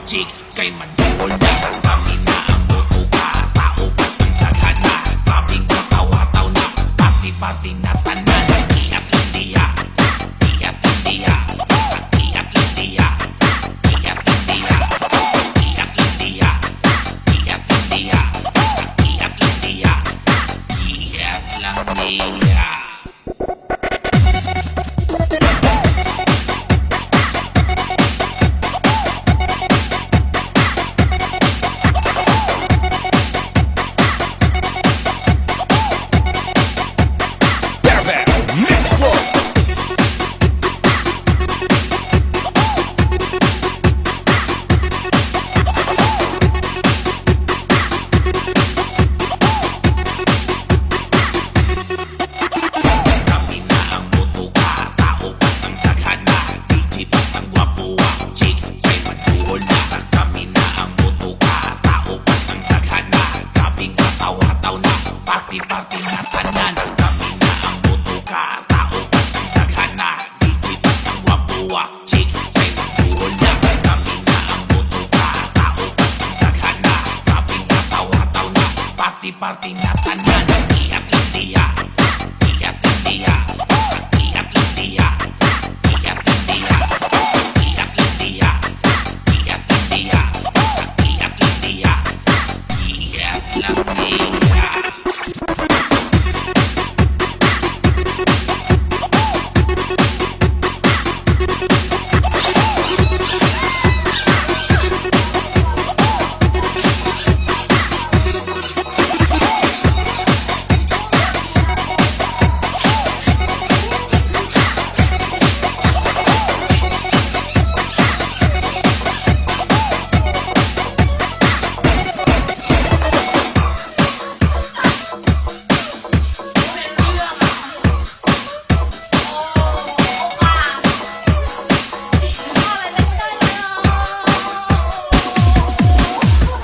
Chicks kay maduol na. Kami na ang motoka, tao bastang daghan na. Grabeng hataw-hataw na, party-party na tanan. Iat lang diha, iat lang diha, iat lang diha, iat lang diha, iat lang diha, iat lang diha, iat lang diha, iat lang diha. Davao Mix Club. Kami na ang motoka, tao bastang daghan na. DJ bastang gwapuha, chicks kay maduol na. Kami na ang motoka, tao bastang daghan na. Grabeng hataw-hataw na, party-party na tanan. Kami na ang motoka, tao bastang daghan na. DJ bastang gwapuha, chicks kay maduol na. Kami na ang motoka, tao bastang daghan na. Grabeng hataw-hataw na, party-party na tanan. Iat lang diha, iat lang diha, iat lang diha, iat lang diha, iat lang diha, iat lang diha, iat lang diha, iat lang diha.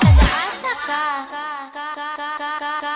Nagaasa ka. Ka, ka, ka, ka, ka, ka.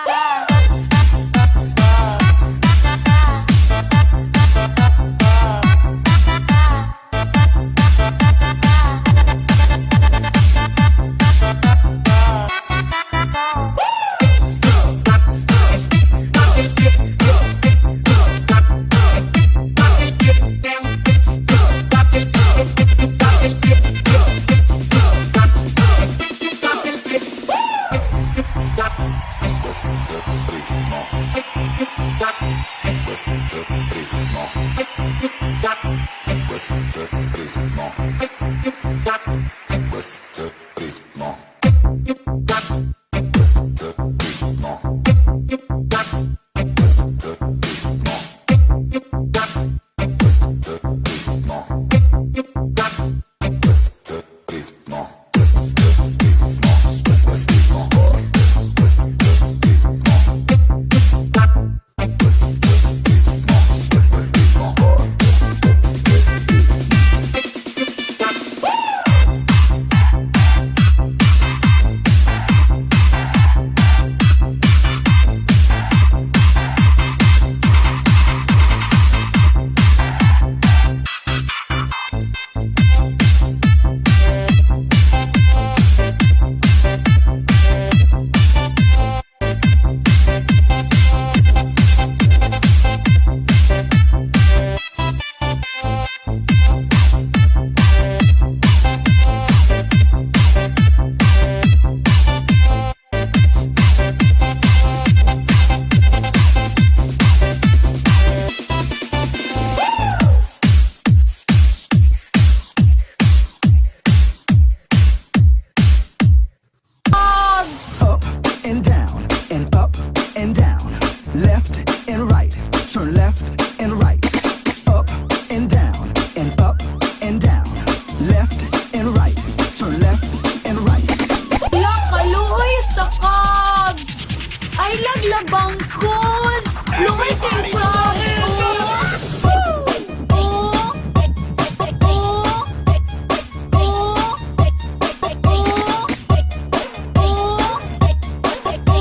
Up and down and up and down, left and right, turn left and right, up and down and up and down, left and right, turn left and right. Hala, kaluoy sa Cubs! Ay, laglabangkon! Luoy kay Cubs! Oh! Oh! Oh! Oh! Oh! Oh! Oh! Oh!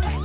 Oh!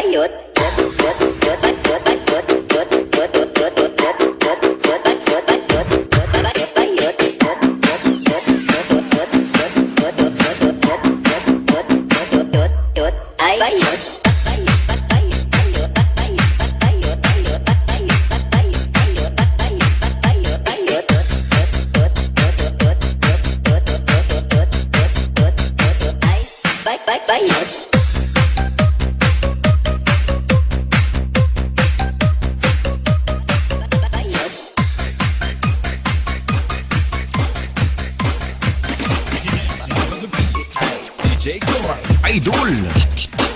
Bayot. Yot, yot, yot, yot, yot, yot, yot, yot, yot, yot, yot, yot, yot, yot, bayot. Yot, yot, yot, yot, yot, yot, yot, yot, yot, yot, yot, yot, yot, yot, ay, bayot. Bayot. Bayot. DJ Goray. Idol.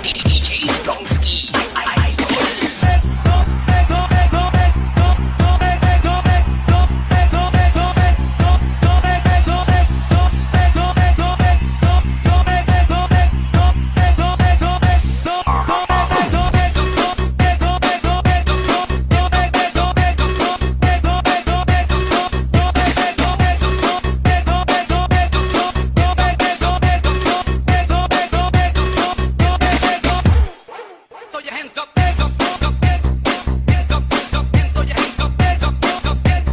DJ Dongski. Idol. Throw your hands up, hands up, up, hands up, hands up, up, hands, throw your hands up, hands up, up, hands,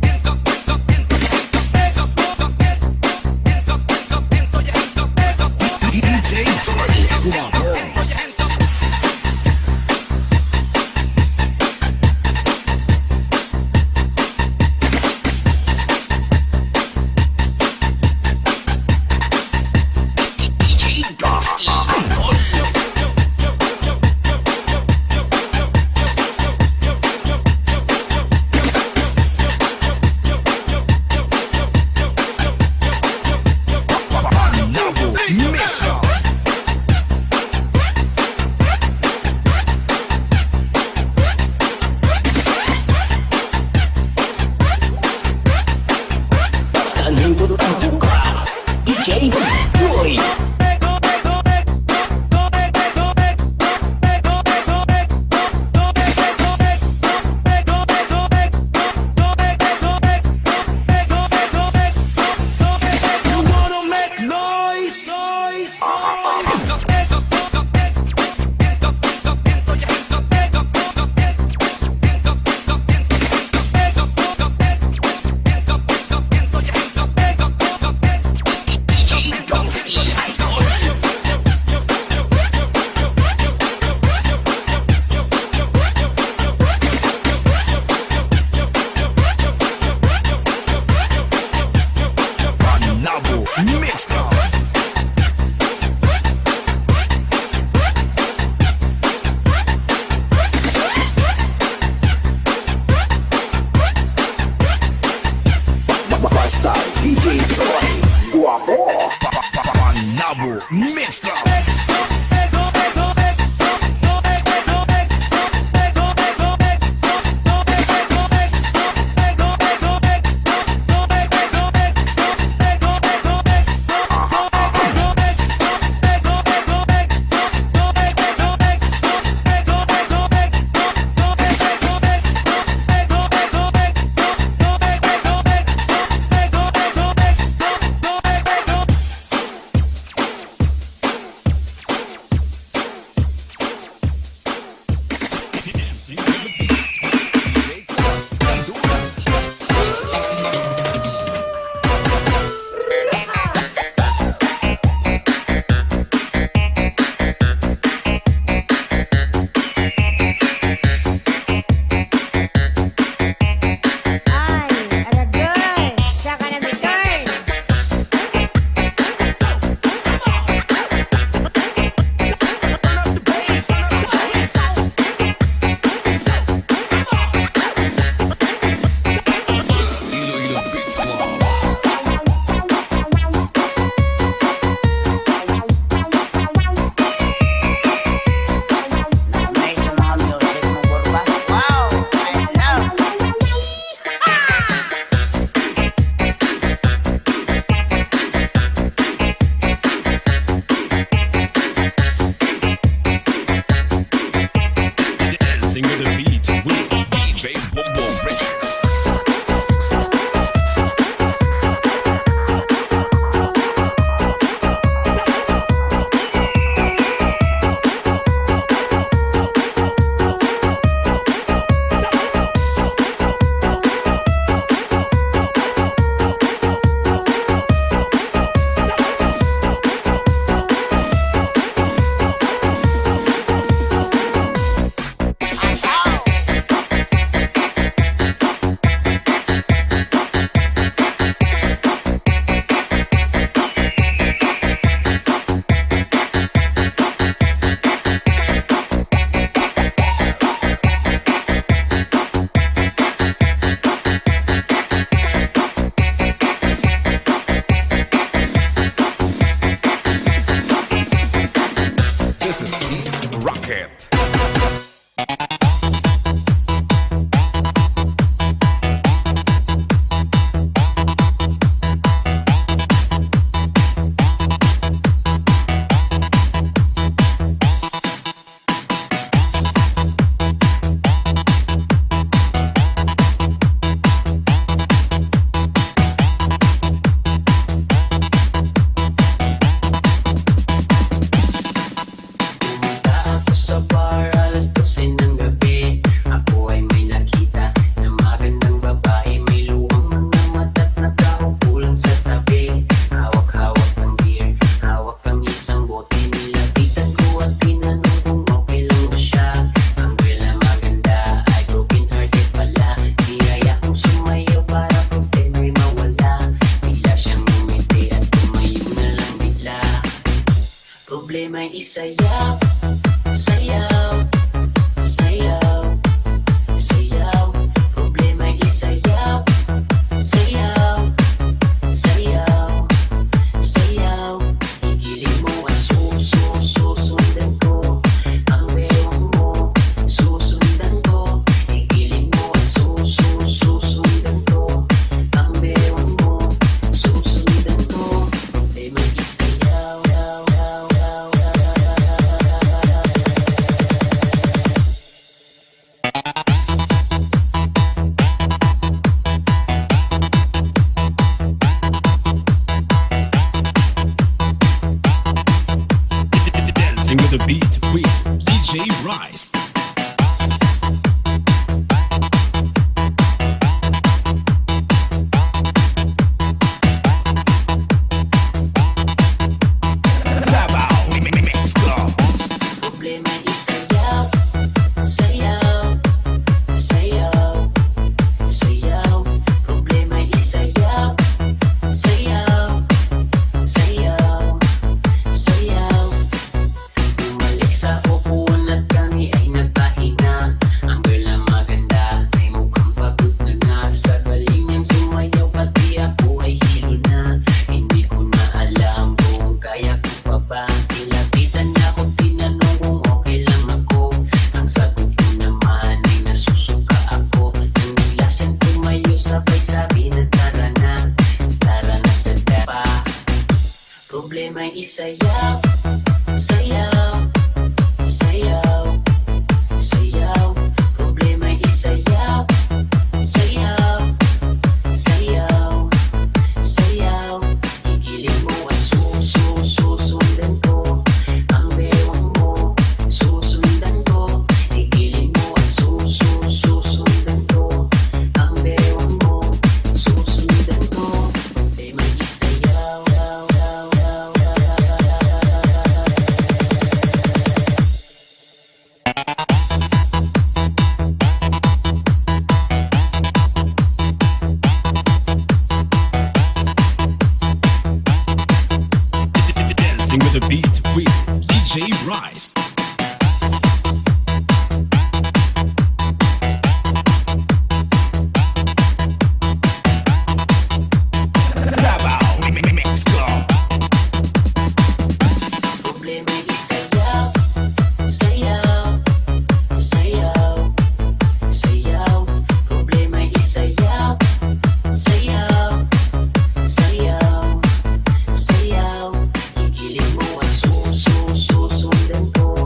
hands up, up, hands, throw your hands up, hands up, up, hands, hands up, up, hands, throw your hands up, hands up, DJ Troy Guapo. Throw your hands up. DJ Dongski. Idol. Panabo Mix Club. Basta nindot ang buka. DJ Roy. You wanna make noise? Noise. Hands up, hands up, up, hands, hands up, up, hands, throw your hands up, hands up, up, hands, hands up, up, hands, throw your hands up, hands up, up, hands, hands up, up, hands, throw your hands up, hands up, up, hands. DJ Dongski. Idol. Panabo Mix Club. Basta DJ Troy Guapo. Panabo Mix Club. Problema'y isayaw. Sayaw, sayaw, sayaw. Problema'y isayaw. Sayaw, sayaw, sayaw. Igiling mo at susundan ko. Ang bewang mo, susundan ko. Igiling mo at susundan ko. Ang bewang mo, susundan ko. Problema'y isayaw, yaw, yaw, yaw, yaw, yaw, yaw, yaw. Dancing with the beat with DJ Rice. Davao Mix Club. Problema'y isayaw. Sayaw, sayaw, sayaw. Problema'y isayaw. Sayaw, sayaw, sayaw. Bumalik sa upuan at kami ay nagpahinga. Ang girl na maganda ay mukhang pagod na nga. Sa galing niyang sumayaw, pati ako ay hilo na. Hindi ko na alam kung kaya ko pa ba. Nilapitan niya ako, tinanong kung okay lang ako. Ang sagot ko naman ay nasusuka ako. Nang bigla siyang tumayo, sabay sabi na tara na. Tara na sa dapa. Problema'y isayaw. Sayaw, sayaw, sayaw. Problema'y isayaw. Sayaw, sayaw, sayaw. Igiling mo at susundan ko. Ang bewang mo, susundan ko. Igiling mo at susundan ko. Ang bewang mo, susundan ko. Problema'y isayaw, yaw, yaw, yaw, yaw, yaw, yaw, yaw. Dancing with the beat with DJ Rice. Davao Mix Club. Problema'y isayaw. Sayaw, sayaw, sayaw. Problema'y isayaw. Sayaw, sayaw, sayaw. Igiling mo at susundan ko.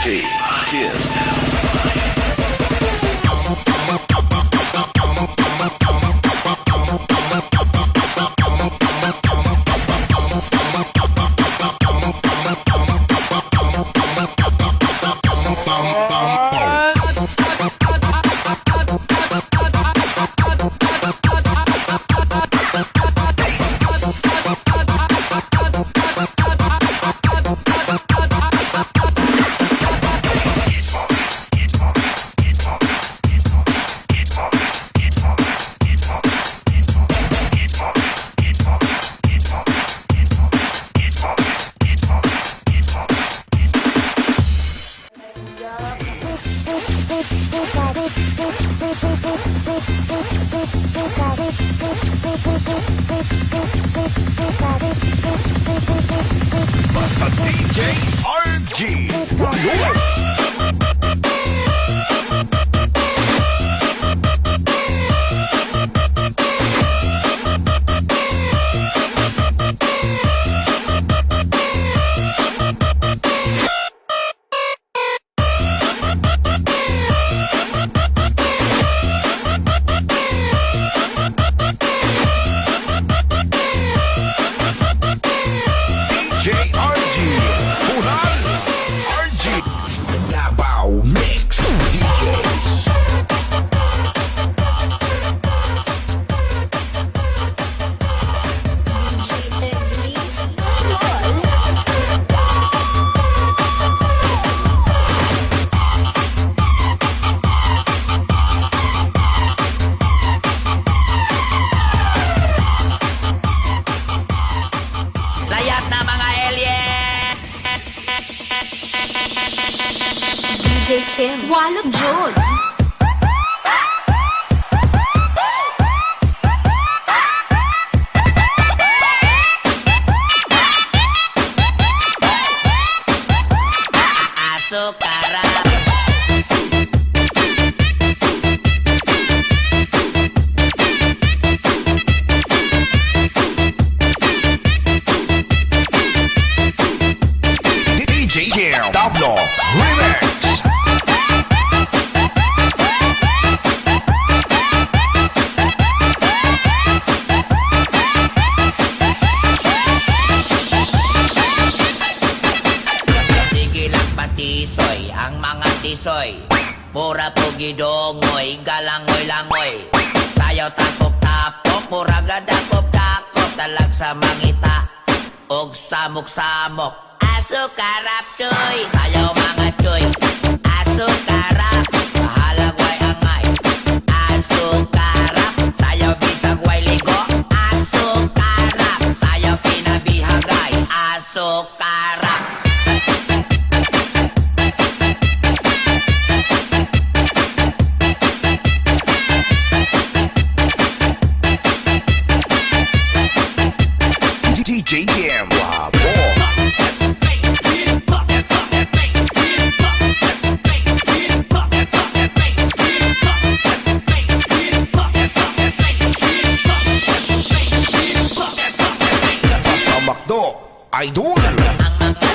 DJ Kiss. Basta DJ RG. DJ RG. Punal RG. Davao Mix DJs. DJ Teddy Idol. Layat na, mga alien! DJ Kim. Walog Jod. Azucarap. DJ Kim Tablo Remix. Sige lang patisoy ang mga tisoy. Pura pugidongoy, galangoy-langoy. Sayaw tapok-tapok, mura gadakop-dakop. Talag sa mangita, og samok-samok. Azucarap choy, sayaw mga choy. Azucarap, bahalag way angay. Azucarap, sayaw bisag way ligo. Azucarap, sayaw pinabihagay. Azucarap. DJ Kim Wapo. Basta Macdo Idol. Ang mga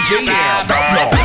DJ M. Dablo.